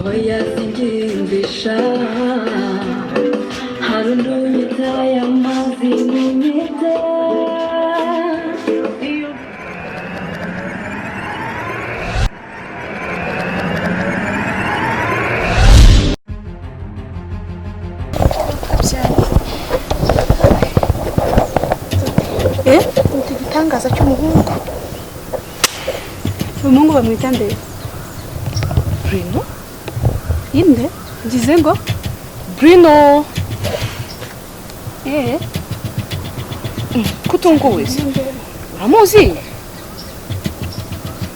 Oya, singendesha, hari undi unyita aya mazi munyita iyo. Eh? Ndi igitangaza cy'umuhungu. Umuhungu bamwita nde? Bruno. Inde? Ugize ngo? Bruno. Eh. Kutunguwe se? Uramuzi?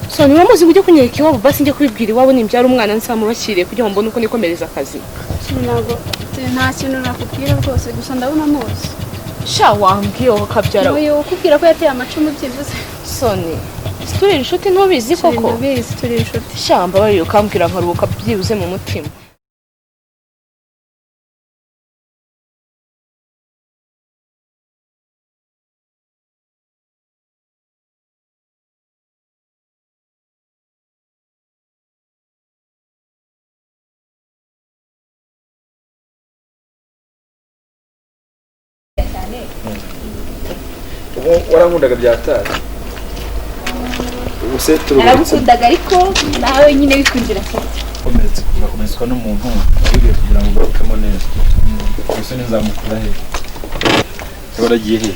So niba muzi ujye kunyereka iwabo, basi njye kubibwira iwabo, nimbyara umwana nsamubashyiriye kugira ngo mbone uko nikomereza akazi. Ntabwo nta kintu nakubwira rwose, gusa ndabona muzi. Sha, wambwiye wowe ukabyara. Uyu ukubwira ko yateye amacumu byibuze. Soni, turi inshuti, ntubizi koko? Ndabizi, turi inshuti. Sha, mbabarira ukambwira nkaruhuka byibuze mu mutima. Ubu warankundaga byatari, ubu se turuhutse. Naragukundaga, ariko nawe nyine wikundira Kate. Ukomeretse, ugakomezwa n'umuntu wiriwe kugira ngo ugarukemo neza. Gusa nzamukura he? Waragiye he?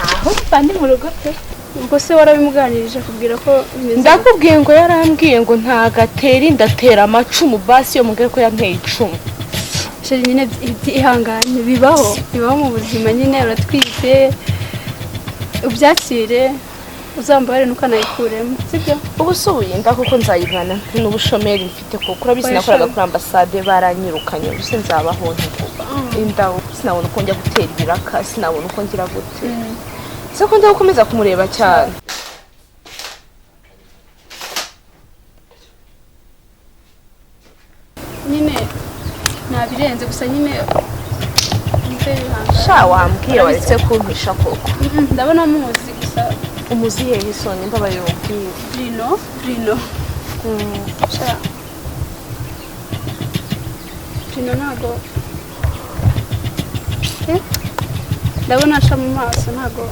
Aho mba ndi mu rugo pe. Ubwo se warabimuganirije, akubwira ko bimeze? Ndakubwiye ngo yarambwiye ngo ntagatera inda, atera amacumu. Basi iyo mubwiye ko yanteye icumu. Chéri, nyine ihangane, bibaho, bibaho mu buzima nyine. Uratwite, ubyakire, uzambabare ntukanayikuremo, sibyo? Ubu si ubuye kuko nzayivana n'ubushomeri mfite, kuko urabizi nakoraga kuri ambasade baranyirukanye. Ubu se nzabaho nte kuba inda? Sinabona uko njya gutera ibiraka, sinabona uko ngira gute se ko ndagukomeza kumureba cyane. Nyine nabirenze, gusa nyine mve bihangane. Sha, wambwiye waretse kumpisha koko. Ndabona muzi gusa. Umuzi hehe Soni? Mbabarira umbwire. Bruno, Bruno. Sha, Bruno ntago, eh? Ndabona aca mu maso, ntago.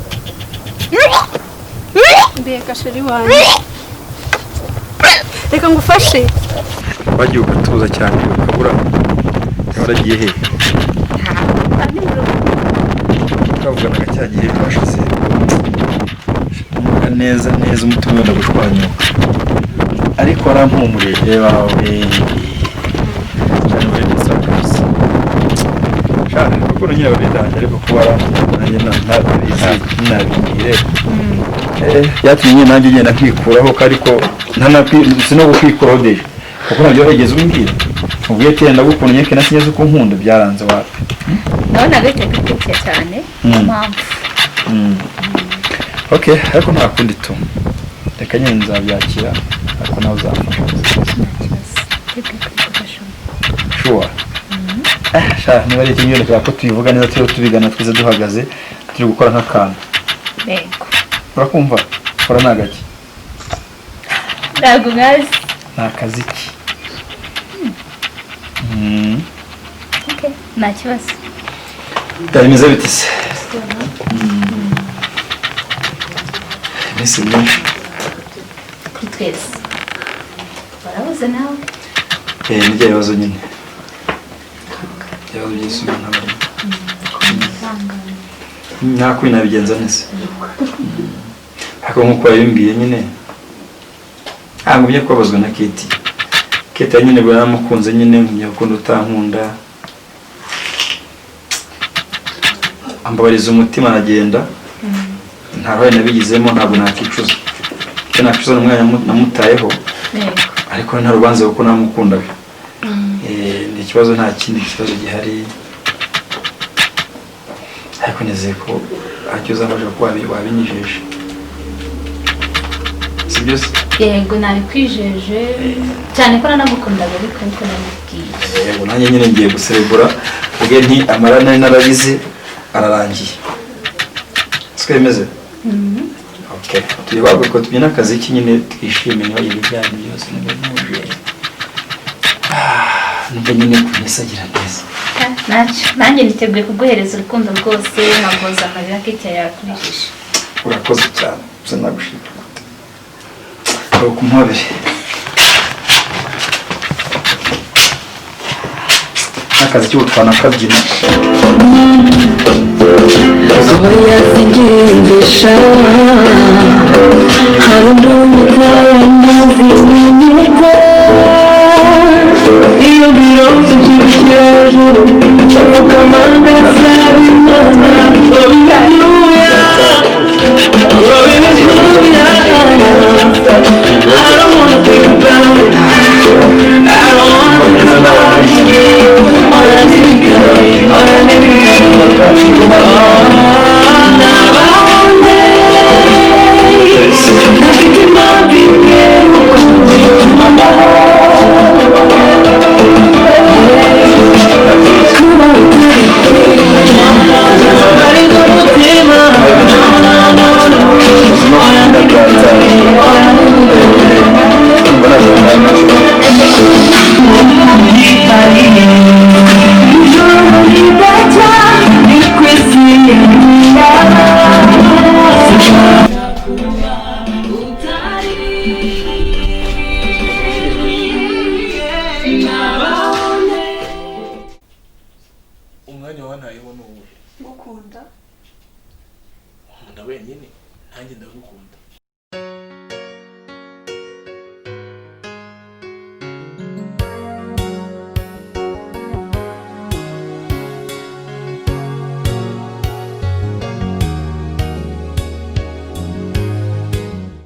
Mbega chéri wanjye, reka ngufashe. Wagiye ugatuza cyane ukabura. Waragiye he? Ndi mu rugo. Twavuganaga cya gihe twashize numva neza neza umutima wenda gushwanyuka, ariko warampumurije. Reba we cyane muri neza kabisa. Shaka kuko nyine babidange, ariko kuba nanjye ntabizi nabibwire. Byatumye nyine nanjye ngenda nkikuraho ko, ariko si no gukwikuraho déjà, kuko nabyo wigeze umbwira ubwiye ati ndagukunda nyine na sinzi uko unkunda, byaranze wapi. Ndabona gahita gakurikiye cyane, niyo mpamvu. Okay, ariko nta kundi tu, reka nyine nzabyakira, ariko nawe uzamfasha. Nta kibazo, reka kubigufashamo. Sure. Sha, niba ari ikintu cyane ko tubivuga neza, turiho tubigana twize duhagaze, turi gukora nk'akantu. Yego. Urakumva kora ni agaki? Ntabwo nkazi. Ni akaziki. Okay, nta kibazo. Byari bimeze bite se? Iminsi myinshi. Kuri twese, warabuze nawe. Ni bya bibazo nyine, ibibazo by'isi umuntu aba arimo, nta kubi nabigenza neza, ariko nk'uko wabimbwiye nyine ntabwo ngumye kubabazwa na Keti. Keti nyine bwo naramukunze nyine, ngumye gukunda utankunda, ambabariza umutima aragenda, nta ruhare nabigizemo, ntabwo nakicuza. Icyo nakicuza ni umwanya namutayeho. Yego. Ariko nta rubanza kuko namukundaga. Ni ikibazo, nta kindi kibazo gihari, ariko nizeye ko ntacyo uzamfasha kuko wabinyijeje, si byo se? Yego, nabikwijeje, cyane ko nanamukundaga, ariko niko namubwiye. Yego, nanjye nyine ngiye guserebura ubwe nti amara nari narabize ararangiye, siko bimeze? Okay, tuye ko tubyina akaziki nyine twishime, niba ibijyanye byose nibyo. Numva nyine kumesagira neza. Ntacyo, nanjye niteguye kuguhereza urukundo rwose, nkagoza amarira ketya yakurijije. Urakoze cyane, gusa nagushimira gute. Kumuhobere. N'akazi cy'ubutwana kabyina. Oya sinjyumvisha hari undi amazi n'inyita iyo bironze ubyibushye hejuru apfukama ndasaba Imana. Hallelujah, hallelujah. I don't wanna think about it. I don't wanna think about it. All I need is all I need is Umwanya wantayeho ni uwuhe? Ngukunda. Nkunda wenyine, nanjye ndagukunda.